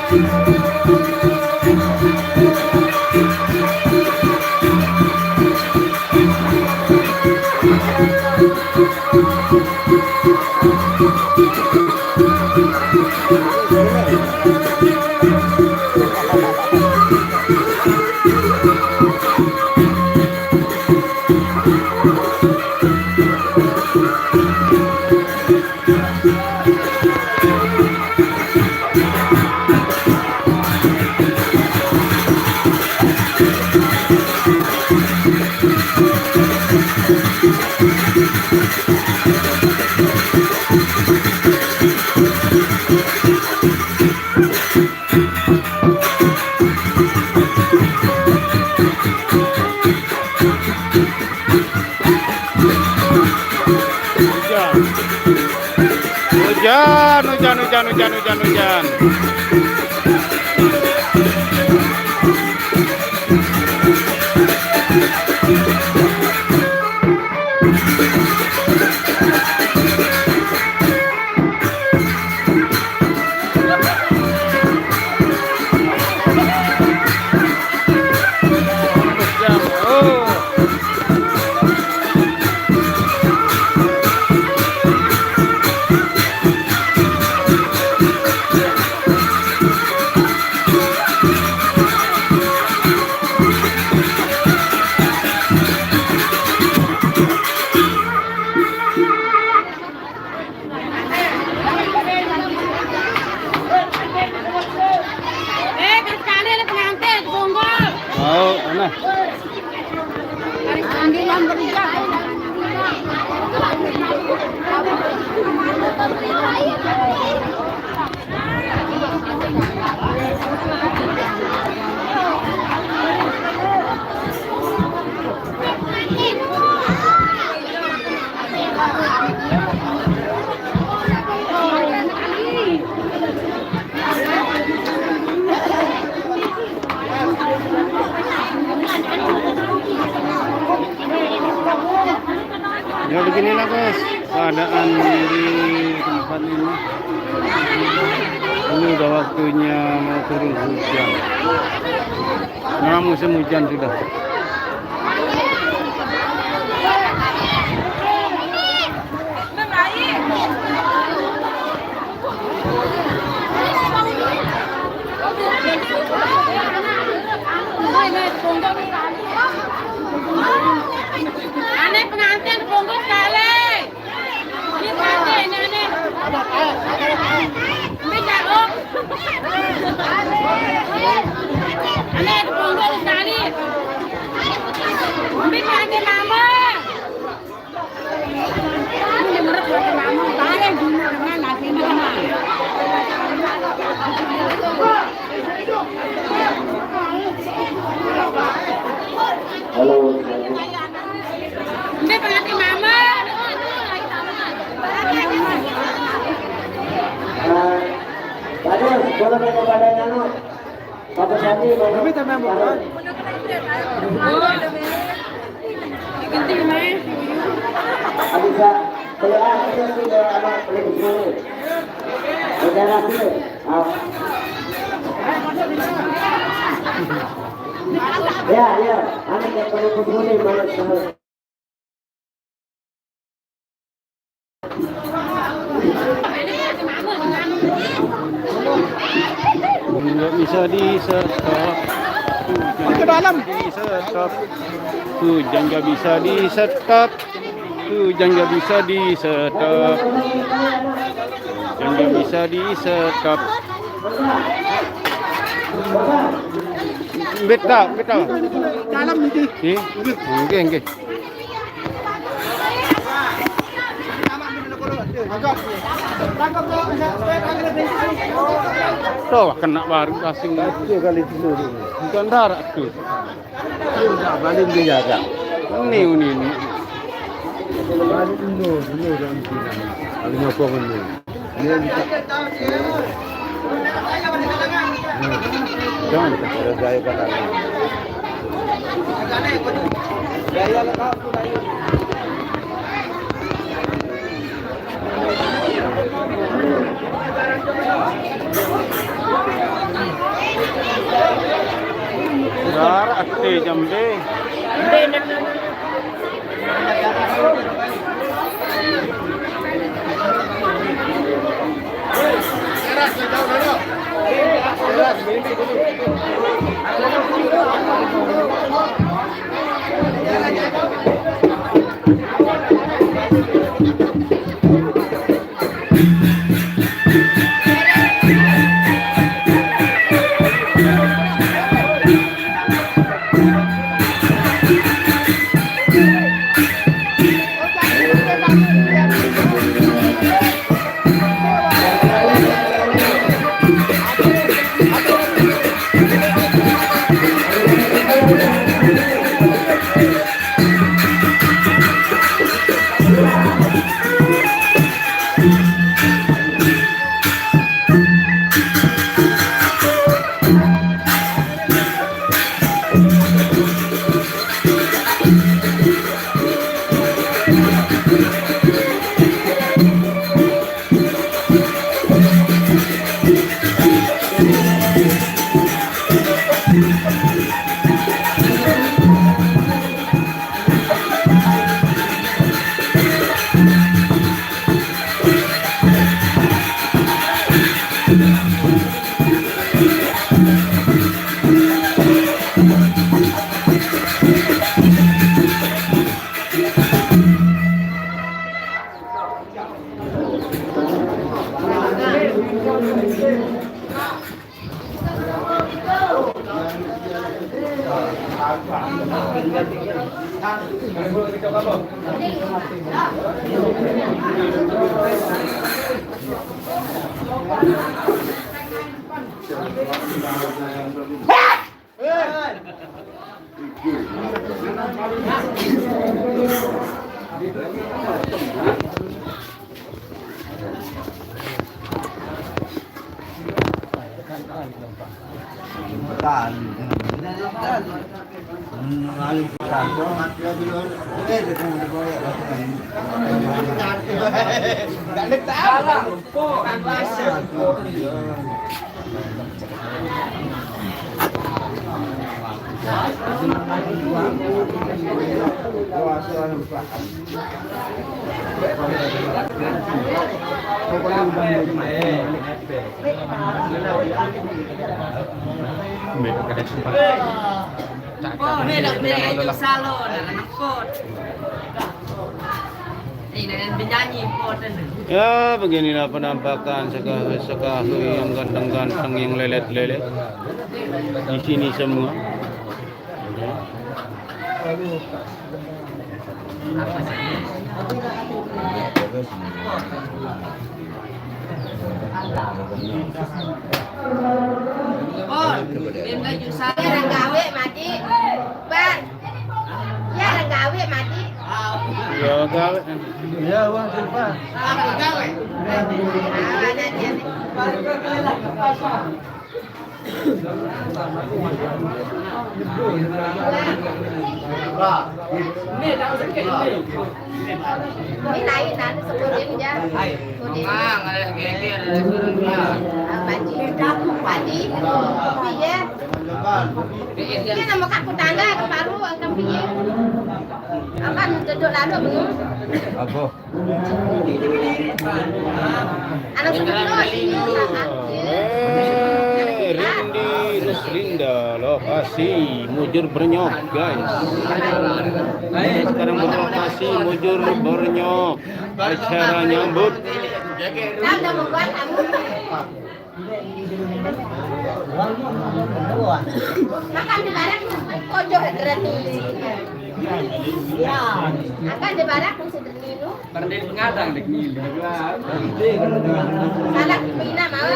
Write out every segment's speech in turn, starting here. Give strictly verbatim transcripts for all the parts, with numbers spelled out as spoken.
Hujan. Hujan, hujan, hujan, hujan, hujan, hujan. Eh, kasih kali ada pengantin, tunggu. Oh, mana? Tarik panggilan berubah. Ya, beginilah, guys, keadaan di tempat ini. Ini udah waktunya mau turun hujan. Nah, musim hujan sudah. Aneh pengantin, pungut kali. Ini pengantin, ini, ini. Ini cakep. Aneh, pungut sekali. Ini pengantin mama. Halo. Ini berarti mama. Eh, bagus, kalau pada pada nyano. Papa Sandi, Mama. Kami tambah murah. Bisa, kalau aku sudah anak lebih dulu. Saudara sini. Ah. Ya, ya, anak yang perlu dulu, mana semua. Nggak bisa di-stop. Ke dalam. Di-stop. Hujan nggak bisa di-stop. Hujan nggak bisa di-stop. Hujan nggak bisa di-stop. Betul, betul. Dalam nanti. Nggih. Nggih, nggih. Tuh, kena baru kasing. Satu kali dulu. Bukan darat tuh. Ini, ini, ini. Balik dulu, dulu dan sini. Kali nyokong ini. Jangan. Ada gaya kata. Jarak ate jambe. Oh, ini dah beli itu salon, anak kot. Ini dah penyanyi kot ini. Ya, beginilah penampakan sekahu-sekahu yang ganteng-ganteng, yang lelet-lelet. Di sini semua. Pol, bim laju sa-, ya, orang gawe mati. Ban. Ya, orang gawe mati. Ya, gawe. Ya, uang silpa. Ah, orang gawe. Ah, ada dia. Ini lain, anu, sebutin aja. Sebutin. Ah, Pak Haji. Pak Haji. Iya. Ini nama kaku tangga ke Palu, angkat piye. Apa duduk lalu bengong? Apa? Eh, Rindi Ruslinda, lokasi Mujur Bernyok, guys. Sekarang berlokasi Mujur Bernyok. Acara nyambut. Kita udah membuat kamu. Makan di barak, kocok hadirat nih. Makan di barak, mesti berminum. Pernah pengadang dek minum. Salah pina mau.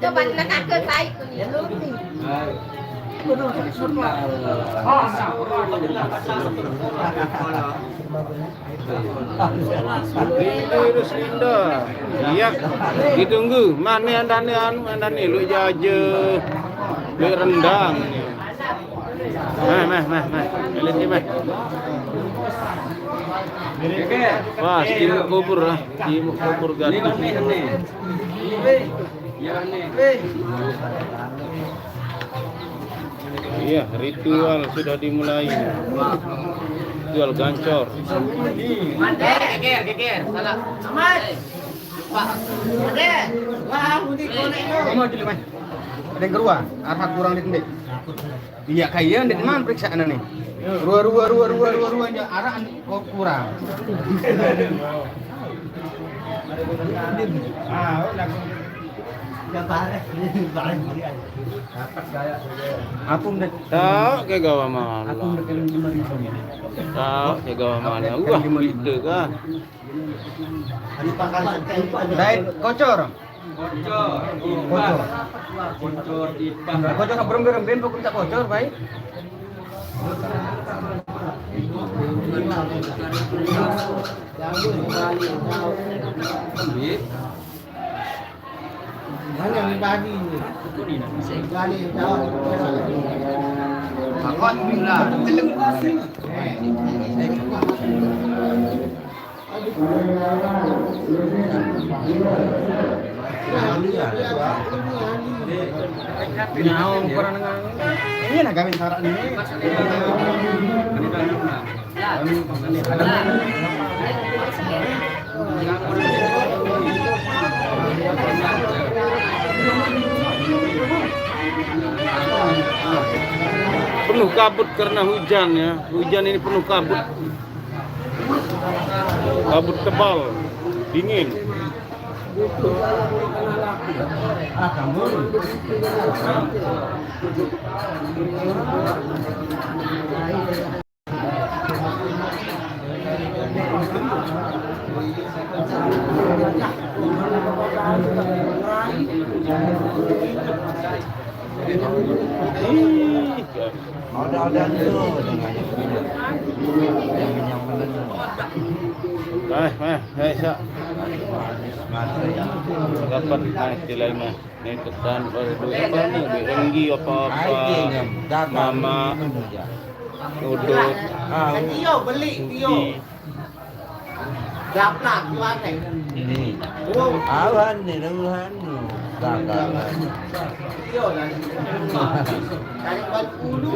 Coba nak kakek baik tu ni. Ini Ruslinda. Iya, ditunggu. Mana andane anu, andane lu jaje. Lu rendang. Meh, meh, meh, meh. Elit ni, meh. Wah, timuk kubur lah. Timuk kubur gaduh. Ya, ritual sudah dimulai. Ritual gancor. Geger, geger, salah. Aman. Pak. Ada. Wah, mudik konek tu. Kamu aja, Mai. Ada yang keluar, arah kurang di tendek. Iya, kaya ndak man periksa nih. Rua, rua, rua, rua, rua, rua, nya arah kok kurang. Ah, oh, lagu. Ya, barek. Barek. Aku ndak. Tak, ke gawa mana? Aku ndak kena lima ribu. Tak, ke gawa mana? Wah, gitu kah? Dai kocor. Kocor. Kocor. Kocor. Kocor ka berem-berem, ben pokok tak kocor, baik. Hanya pribadi ni. Balik jauh. Takut bila. Nyawa ukuran dengan ini nak kawin sarak ni. Penuh kabut karena hujan ya. Hujan ini penuh kabut. Kabut tebal, dingin. Ada-ada tu dengan yang yang yang. Eh, eh, eh, sa. Dapat naik di lain mah. Ni ketan baru duit apa ni? Duit renggi apa-apa. Mama. Udut. Ah, Tio beli, Tio. Daplak, Tio aneh. Ini. Awan ni, dengan anu. Dagangan. Tio lah. Dari Bengkulu.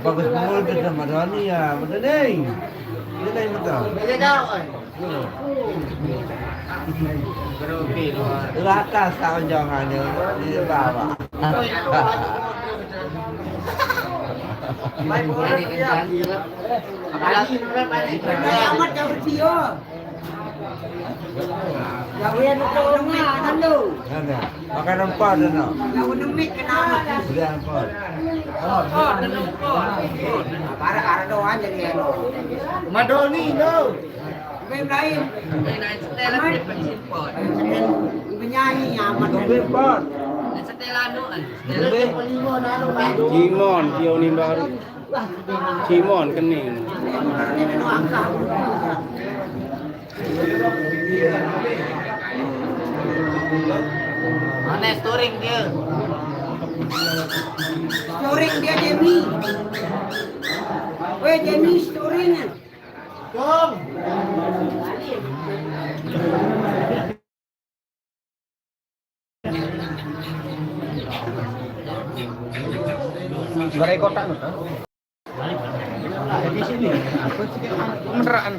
Bagus pun kita sama Doni ya, betul deh. Ini lain betul. Beda jauh, eh. Di atas tahun jangan di bawah. Main bola dia. Apalagi amat jauh dia. Gawean tu orang ni kan tu. Ada. Makan empat tu no. Kau nemik kena amat. Sudah empat. Empat, empat. Para-para doang jadi anu. Madoni tu. Ibrahim. Ibrahim setelan dia pensimpot. Penyanyi amat. Lebih empat. Setelan tu kan. Lebih. Simon, Tio ni baru. Simon kening. Mana storing dia? Storing dia, Jamie. Weh, Jamie, storing. Dong. Berai kotak tu, kan? Di sini. Meneraan.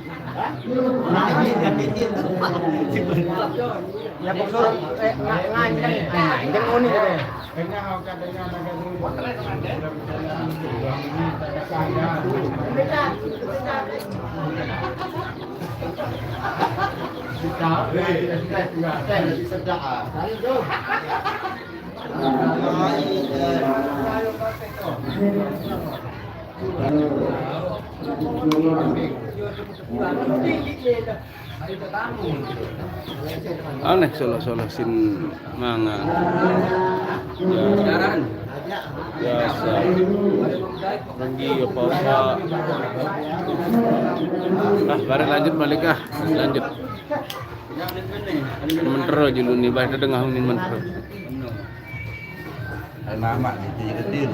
Ya, pokok suruh, eh, nga-, nganjeng, nganjeng ni dia. Aneh salah-salah sin mangan. Ya. Biasa. Pergi apa-apa. Ah, balik lanjut balik ah. Lanjut. Mentero julu ni, bah, tengah ni mentero. Ai mamak di Tejeketin.